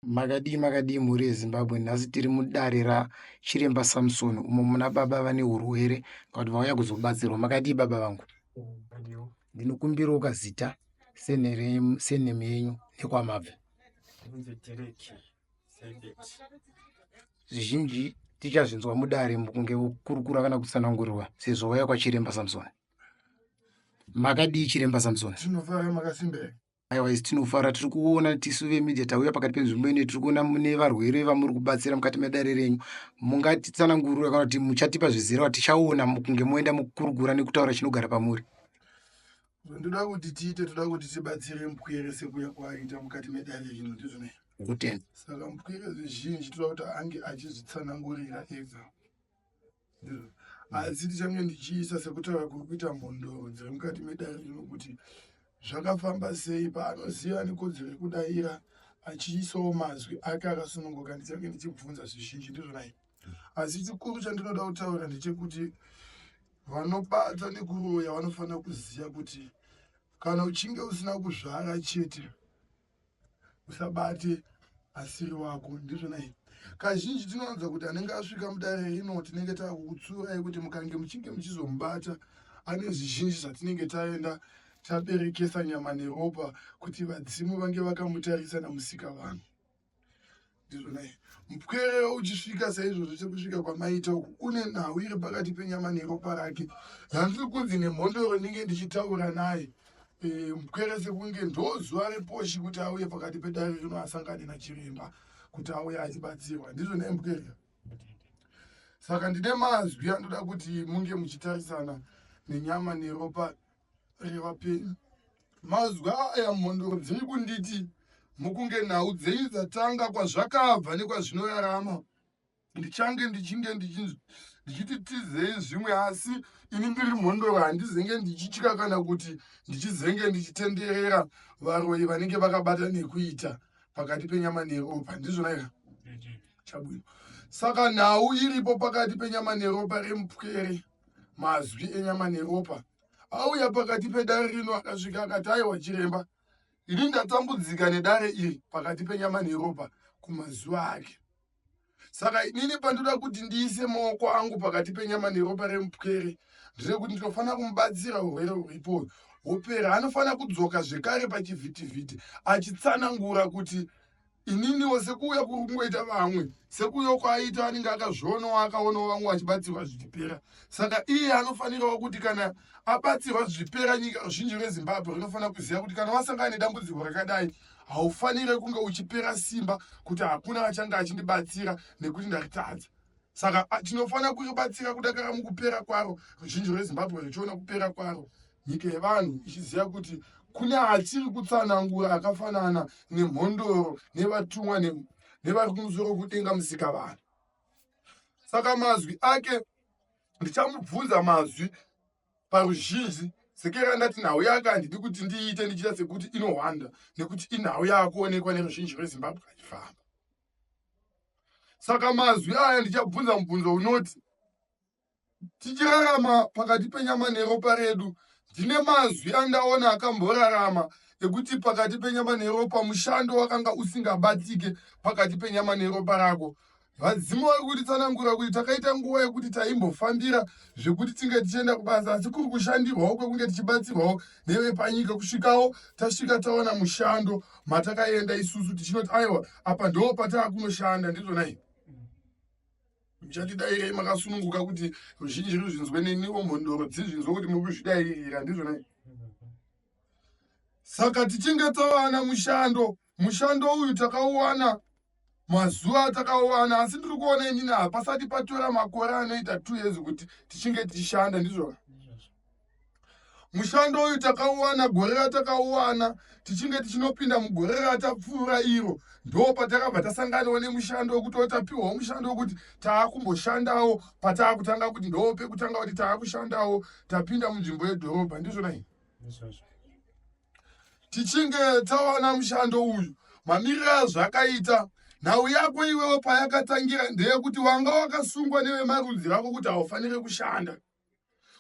Makadii makadii mhuri yeZimbabwe nhasi tiri mudare raChiremba Samson umo muna baba vane urwere kana kuti vauya kuzobatsirwa. Makadii baba vangu? Ndinokumbirawo kazita sename yenyu nekwamabva. Zvizhinji tichazvinzwa mudare mukunge vokurukura kana kutsanangurirwa sezvo vauya kwaChiremba Samson. Makadii Chiremba Samson? Tinofara makasimba here? Aiwa isu tinofara tiri kuona tisu vemedia tauya pakati penzvimbo ino tiri kuona mune varwere vamuri kubatsira mukati medare renyu mungatitsanangurira kana kuti muchatipa zvizere tichaona mukunge moenda mukukurukura nekutaura chinogara pamuri. Zvandoda kuti tiite toda kuti tibatsire mupwere sekuya kwaaita mukati medare rino ndizvo nei? Kutenda. Saka mupwere zvizhinji toda kuti ange achizvitsanangurira ega. Asi tichange ndichiisa sekutaura kuri kuita mhondoro dziri mukati medare rino kuti zvakafamba sei paanoziva nekodzero yekudaira achiisawo mazwi ake akasununguka ndichange ndichibvunza zvizhinji ndizvonai asi chikuru chandinoda kutaura ndechekuti vanobata nekuroya vanofanira kuziva kuti kana uchinge usina kuzvara chete usabate asiri wako ndizvona izvi kazhinji tinowanza kuti anenge asvika mudare rino tinenge takukutsurai kuti mukange muchinge muchizomubata ane zvizhinji zvatinenge taenda taberekesa nyama neropa kuti vadzimu vange vakamutarisa namusika vanhu ndizvona izvi mupwere uchisvika saizvozvo sekusvika kwamaita uku une nhau iri pakati penyama neropa rake yandiri kunzi nemhondoro ndinge ndichitaura naye e, mupwere sekunge ndozuva reposhi kuti auye pakati pedare rino asangane nachiremba kuti auye achibatsirwa ndizvo naye mupwere saka ndine mazwi andoda kuti munge muchitarisana nenyama neropa revapenyu mazwi aya mhondoro dziri kunditi mukunge nhau dzenyu dzatanga kwazvakabva nekwazvinorarama ndichange ndichinge ndichiti tizei zvimwe asi ini ndiri mhondoro handizenge ndichitya kana kuti ndichizenge ndichitenderera varoyi vanenge vakabata nekuita pakati penyama neropa ndizvona ika chabwino saka nhau iripo pakati penyama neropa remupwere mazwi enyama neropa auya pakati pedare rino akasvika akati aiwa chiremba ini ndatambudzika nedare iri pakati penyama neropa kumazuva ake saka inini pandoda kuti ndiise maoko angu pakati penyama neropa remupwere ndirekuti ndinofanira kumubatsira urwere huripo hwopera anofanira kudzoka zvekare pachivhitivhiti achitsanangura kuti ininiwo sekuuya kuri kungoita vamwe sekuuya kwaaita anenge akazvionawo akaonawo vamwe vachibatsirwa zvichipera saka iye anofanirawo kuti kana abatsirwa zvichipera nyika ruzhinji rwezimbabwe rinofanira kuziva kuti kana wasangana nedambudziko rakadai haufanire kunge uchipera simba kuti hakuna achange achindibatsira nekuti ndaritadza saka tinofanira kuribatsira kudakara mukupera kwaro ruzhinji rwezimbabwe ruchiona kupera kwaro nyika yevanhu ichiziva kuti kune achiri kutsanangura akafanana nemhondoro nevatumwa nevari kumusoro kudenga musika vanhu saka mazwi ake ndichamubvunza mazwi paruzhinji sekera ndati nhau yake handidi kuti ndiite ndichiita sekuti inohwanda nekuti inhau yaakuonekwa neruzhinji rwezimbabwe achifamba saka mazwi aya ndichabvunza mubvunzo unoti tichirarama pakati penyama neropa redu ndine mazwi andaona akamborarama ekuti pakati penyama neropa mushando wakanga usingabatike pakati penyama neropa rako vadzimu vari kutitsanangura kuti takaita nguva yekuti taimbofambira zvekuti tinge tichienda kubasa asi kuri kushandirwawo kwekunge tichibatsirwawo nevepanyika kusvikawo tasvika tawana mushando matakaenda isusu tichinoti aiwa apa ndo pataakunoshanda ndizvona izvi muchatidairei makasununguka kuti ruzhinji ruzvinzwe neniwo mhondoro dzizvinzwe kuti muri kuzvidairira ndizvona saka tichinge tawana mushando mushando uyu takauwana mazuva atakauwana asi ndiri kuona inini hapasati patora makore anoita two years kuti tichinge tichishanda ndizvona mushando uyu takauwana gore ratakauwana tichinge tichinopinda mugore ratapfuura iro ndo patakabva tasanganawo nemushando wekuti tapiwawo mushando wekuti taakumboshandawo pataakutanga kuti ndo pekutanga kuti taakushandawo tapinda munzvimbo yedhorobha ndizvona iyi tichinge tawana mushando uyu mamiriro azvakaita nhau yako iwewo payakatangira ndeyekuti wanga wakasungwa nevemarudzi vako kuti haufanire kushanda.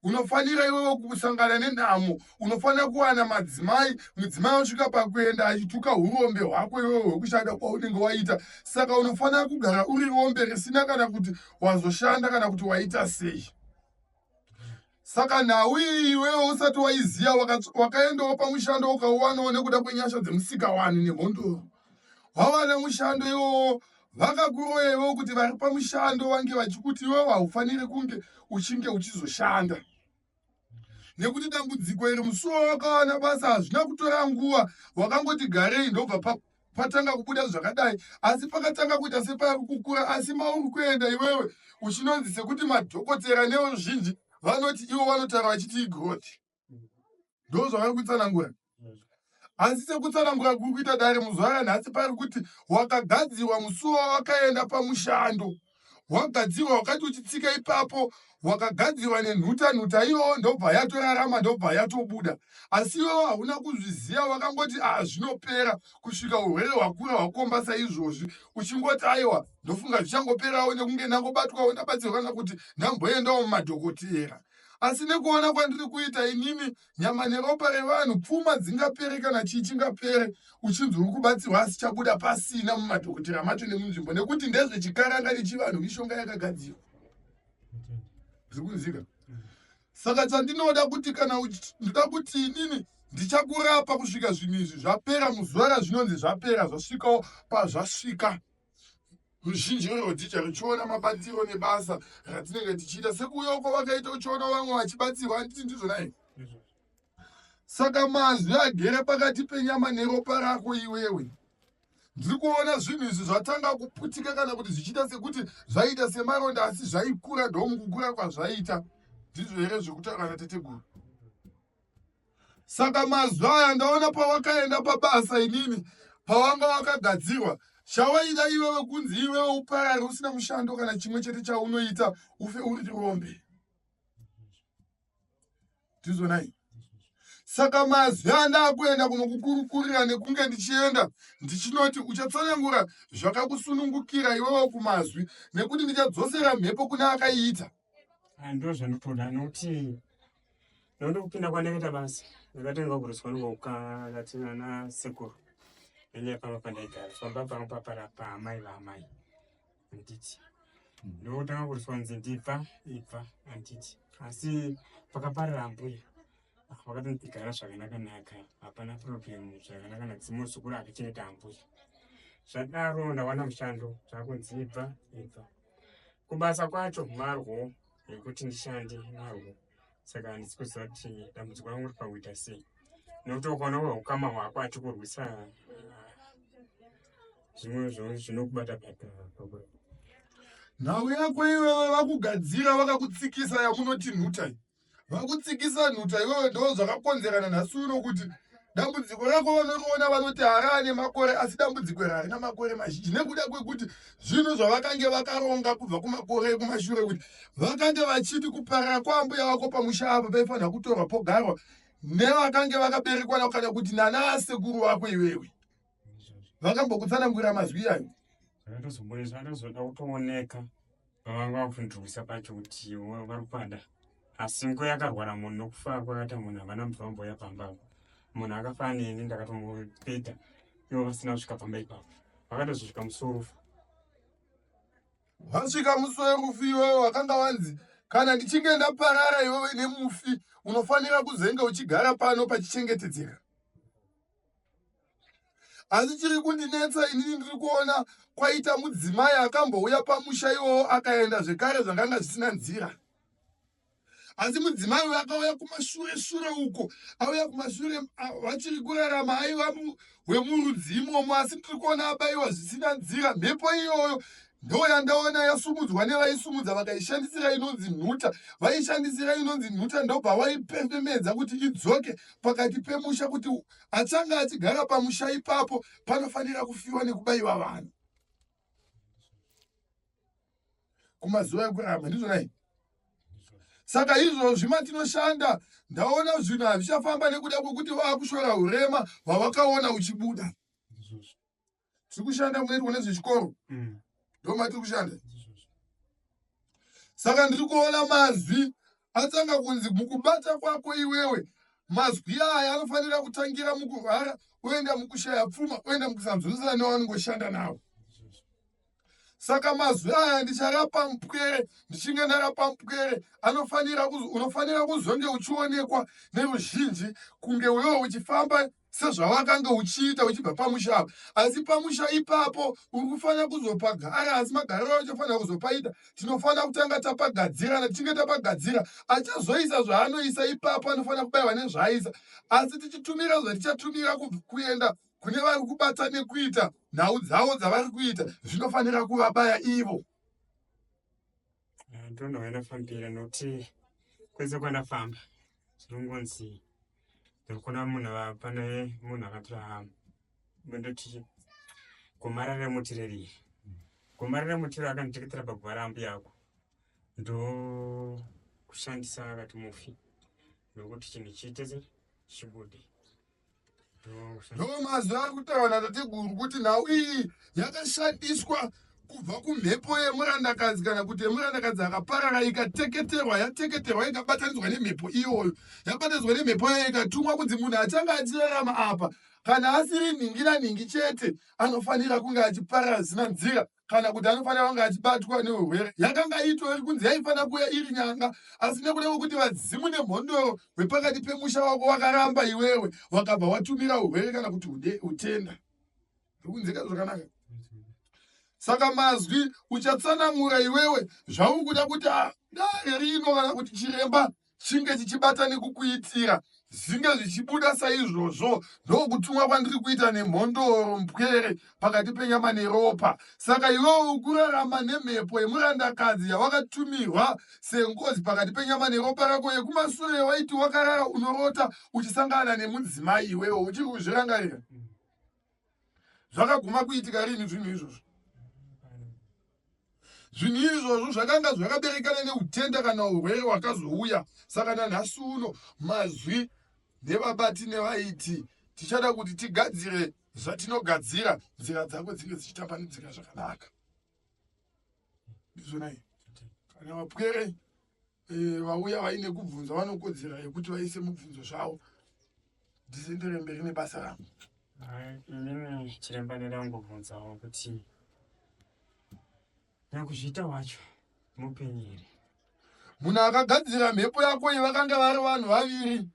Unofanira iwewe kusangana nenhamo, unofanira kuwana madzimai, mudzimai osvika pakuenda achituka urombe hwako iwewe hwekushanda kwaunenge waita. Saka unofanira kugara uri rombe risina kana kuti wazoshanda kana kuti waita sei. Saka nhau iyi iwewe usati waiziva wakaendawo pamushando ukauwanawo nekuda kwenyasha dzemusikawani nemhondoro. Wawana mushando iwowo vakakuroya iwewe kuti vari pamushando vange vachikuti iwewe haufaniri kunge uchinge uchizoshanda nekuti dambudziko iri musi wawakawana basa hazvina kutora nguva wakangoti garei ndobva patanga kubuda zvakadai asi pakatanga kuita separi kukura asi mauri kuenda iwewe uchinonzi sekuti madhokotera neveruzhinji vanoti ivo vanotaura vachiti igrowth ndo zvavari kutsanangura asi sekutsanangura kuri kuita dare muzuva ranhasi pari kuti wakagadzirwa musuwo wakaenda pamushando wagadzirwa wakati uchitsika ipapo wakagadzirwa nenhuta nhuta iyoyo ndobva yatorarama ndobva yatobuda asi iwewo hauna kuzviziva wakangoti a ah, zvinopera kusvika urwere hwakura hwakomba saizvozvi uchingoti aiwa ndofunga zvichangoperawo nekunge ndangobatwawo ndabatsirwa kana kuti ndamboendawo mumadhokotera asi nekuona kwandiri kuita inini nyama neropa revanhu pfuma dzingapere kana chii chingapere uchinzi uri kubatsirwa asi chabuda pasina mumadhokotera macho nemunzvimbo nekuti ndezvechikaranga nechivanhu mishonga yakagadzirwa zviri kunzika saka chandinoda kuti kana ndoda kuti inini ndichakurapa kusvika zvinhu izvi zvapera muzuva razvinonzi zvapera zvasvikawo pazvasvika ruzhinji rwerodhija ruchiona mabatiro nebasa ratinenge tichiita sekuuyawo kwavakaita uchiona vamwe vachibatsirwa handiti ndizvona here saka mazwi agere pakati penyama neropa rako iwewe ndiri kuona zvinhu izvi zvatanga kuputika kana kuti zvichiita sekuti zvaita semaronda asi zvaikura ndomukukura kwazvaita ndizvo here zvekutaura nateteguru Saka mazwi aya ndaona pawakaenda pabasa inini pawanga wakagadzirwa chawaida iwewe kunzi iwewe uparare usina mushando kana chimwe chete chaunoita ufe uri rombe ndizvonai saka mazwi andakuenda kunokukurukurira nekunge ndichienda ndichinoti uchatsanangura zvakakusunungukira iwewe kumazwi nekuti ndichadzosera mhepo kune akaiita ndozvandinotoda nokuti Ndoda kupinda kwandakaita basa ndakatanga kurwiswa nokukati nana sekuru nenyaya pamba pandaigara pamba pangu papara paamai vaamai handiti ndokutanga kurwiswa nzi ndibva ibva handiti asi pakaparira ambuya vakatondigara zvakanaka naka hapana problem zvakanaka naka semuzukuru akachengeta ambuya zvadaro ndawana mushando zvakunzi ibva ibva kubasa kwacho marwo yekuti ndishande marwo saka handisi kuziva kuti dambudziko rangu riri pakuita sei nekuti ukaona weukama hwako achikurwisa ah, zvimwe zvinokubata bata pakurapa nhau yako iwewe vakugadzira vakakutsikisa yamunoti nhuta vakutsikisa nhuta iwewe ndo zvakakonzerana nhasi uno kuti dambudziko rako vanoriona vanoti haraane makore asi dambudziko iri harina makore mazhinji nekuda kwekuti zvinhu zvavakange vakaronga kubva kumakore ekumashure kuti vakange vachiti kuparara kwaambuya vako pamusha apa paifanira kutorwa pogarwa nevakange vakaberekwa navo kana kuti nana asekuru vako iwewe vakambokutsanangurira mazwi iyayo zvakatozoda kutooneka vavanga vakundirwisa pacho kuti vari kupada asi nguva yakarwara munhu nokufa kwakaita munhu havana mubva vambouya pamba apo munhu akafa neni ndakatomupeta ivo vasina kusvika pamba ipapo vakatozosvika musi werufu Vasvika musi werufu iwewe wakanga wanzi kana ndichinge ndaparara iwewe nemufi unofanira kuzenge uchigara pano pachichengetedzeka asi chiri kundinetsa inini ndiri kuona kwaita mudzimai akambouya pamusha iwowo akaenda zvekare zvanganga zvisina nzira asi mudzimai uyo akauya kumashure shure uko auya kumashure vachiri kurarama aiva wemurudzi imomo asi ndiri kuona abaiwa zvisina nzira mhepo iyoyo ndo yandaona yasumudzwa nevaisumudza vakaishandisira inonzi nhuta vaishandisira inonzi nhuta ndobva waipefemedza kuti idzoke pakati pemusha kuti achange achigara pamusha ipapo panofanira kufiwa nekubayiwa vanhu kumazuva ekurarama ndizvonai saka izvozvi matinoshanda ndaona zvinhu hazvichafamba nekuda kwekuti vaakushora urema hwavakaona uchibuda tiri kushanda munoitwa nezvechikoro mm. ndo matiri kushanda saka ndiri kuona mazwi Atanga kunzi mukubata kwako iwewe mazwi aya anofanira kutangira mukurwara oenda mukushaya pfuma oenda mukusanzwisisa newaanongoshanda nawo. Saka mazwi aya ndicharapa mupwere, ndichinge ndarapa mupwere anofanira unofanira kuzonge uchionekwa neruzhinji kunge wewe uchifamba sezvawakanga uchiita uchibva pamusha apa asi pamusha ipapo uri kufanira kuzopagara asi magariro acho unofanira kuzopaita tinofanira kutanga tapagadzirana tichinge tapagadzira achazoisa zvaanoisa ipapo anofanira kubaiwa nezvaaisa asi tichitumira zvatichatumira kuenda kune vari kubata nekuita nhau dzavo dzavari kuita zvinofanira kuvabaya ivo eh, ndonouya ndafambira nokuti kwese kwandafamba zvinongonzi ndiri munhu pane munhu akatora hama ndoti gomara remuti reriyi gomara remuti ro akanditeketera paguva raambuya ako ndokushandisa akati mufi ndokuti chinhu chiite chibude Ndo mazwi ari kutaura natateguru kuti nhau iyi yakashandiswa kubva kumhepo yemurandakadzi kana kuti yemurandakadzi akaparara ikateketerwa yateketerwa ikabatanidzwa nemhepo iyoyo yabatanidzwa nemhepo iyoyo ikatumwa kunzi munhu achange achirarama apa kana asiri nhingi nanhingi chete anofanira kunge achiparara zvisina nzira kana kuti anofanira kunge achibatwa neurwere yakanga itori kunzi yaifanira kuuya iri nyanga asi nekuda kwekuti vadzimu nemhondoro hwepakati pemusha wako wakaramba iwewe wakabva watumira urwere kana kuti utenda rikunzika zvakanaka saka mazwi uchatsanangura iwewe zvauri kuda kuti ah, dare rino kana kuti chiremba chinge chichibata nekukuitira zvinge zvichibuda saizvozvo ndokutumwa kwandiri kuita nemhondoro mpwere pakati penyama neropa saka iwewe ukurarama nemhepo yemurandakadzi yawakatumirwa sengozi pakati penyama neropa rako yekumasure waiti wakarara unorota uchisangana nemudzimai iwewe uchiri kuzvirangarira zvakaguma kuitika rini zvinhu izvozvo zvinhu izvozvo zvakanga zvakaberekana neutenda kana urwere hwakazouya saka nanhasi uno mazwi nevabati nevaiti tichada kuti tigadzire zvatinogadzira nzira dzako dzinge dzichitambanudzika zvakanaka ndizvonai kana vapwere eh, vauya vaine kubvunza vanokodzera yekuti vaise mubvunzo zvavo ndisendere mberi nebasa rangu inini chiremba ndinoda kungobvunzawo kuti nyakuzviita wacho mupenyu here munhu akagadzira mhepo yako iyi vakanga vari vanhu vaviri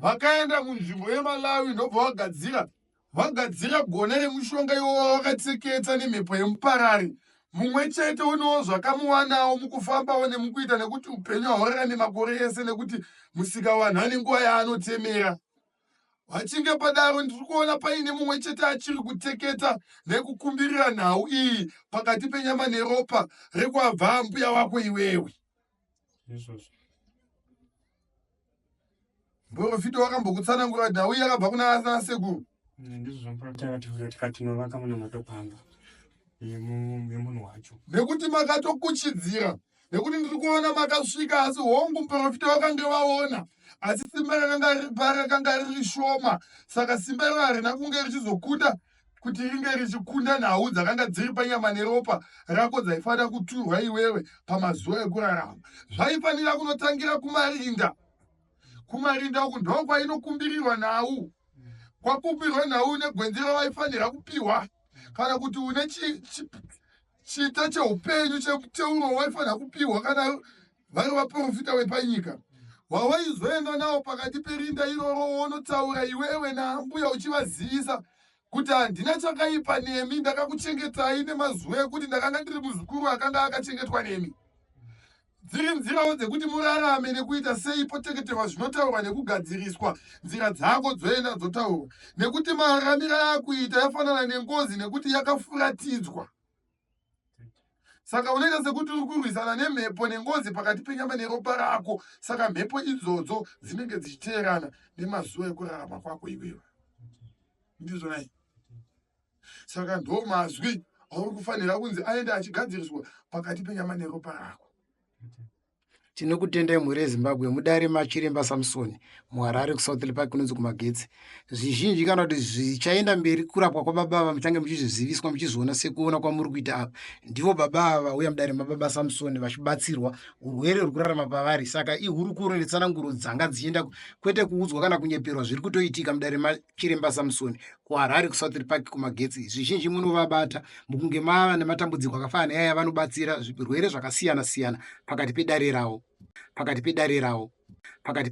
vakaenda munzvimbo yemalawi ndobva vagadzira Vagadzira gona remushonga iwowo wakatseketsa nemhepo yemuparari. Mumwe chete unewo zvakamuwanawo mukufambawo nemukuita nekuti upenyu haurarami makore ese nekuti musikavanhu ane nguva yaanotemera. Vachinge padaro ndiri kuona paine mumwe chete achiri kuteketa nekukumbirira nhau iyi pakati penyama neropa rekwabva ambuya wako iwewe. Izvozvo. Muprofita wakambokutsanangura nhau yakabva kuna ana sekuru. Ndizvo zvamuprofita akatiudza tikati tinovaka muna matopanga yemunhu wacho. Nekuti makatokuchidzira nekuti ndiri kuona makasvika asi hongu muprofita wakange vaona asi simba rakanga riri parakanga riri shoma saka simba iro harina kunge richizokunda kuti ringe richikunda nhau dzakanga dziri panyama neropa rako dzaifanira kuturwa iwewe pamazuva ekurarama zvaifanira kunotangira kumarinda kumarinda uku ndokwainokumbirirwa nhau kwakumbirwa nhau negwenzi ravaifanira kupiwa kana kuti une chita cheupenyu chemuteuro waifanira kupiwa kana vari vaprofita vepanyika wawaizoenda nawo pakati perinda iroro wonotaura iwewe naambuya uchivazivisa kuti handina chakaipa nemi ndakakuchengetai nemazuva ekuti ndakanga ndiri muzukuru akanga akachengetwa nemi dziri nzirawo dzekuti murarame nekuita sei poteketerwa zvinotaurwa nekugadziriswa nzira dzako dzoenda dzotaurwa nekuti mararamiro ayakuita yafanana nengozi nekuti yakafuratidzwa saka unoita sekuti uri kurwisana nemhepo nengozi pakati penyama neropa rako saka mhepo idzodzo dzinenge dzichiteerana nemazuva ekurarama kwako iwewe ndizvonai saka ndo mazwi auri kufanira kunzi aende achigadziriswa pakati penyama neropa rako. Tinokutendai mhuri yeZimbabwe mudare maChiremba Samson muHarare kuSouth Park kunonzi kumagetsi. Zvizhinji kana kuti zvichaenda mberi kurapwa kwababa ava muchange muchizviziviswa muchizviona sekuona kwamuri kuita apa. Ndivo baba ava vauya mudare mababa Samson vachibatsirwa urwere ruri kurarama pavari. Saka ihurukuro netsananguro dzanga dzichienda kwete kuudzwa kana kunyeperwa zviri kutoitika mudare maChiremba Samson kuHarare kuSouth Park kumagetsi. Zvizhinji munovabata mukunge mava nematambudziko akafanana neaya vanobatsira zvirwere zvakasiyana siyana pakati pedare ravo pakati pedare ravo pakati.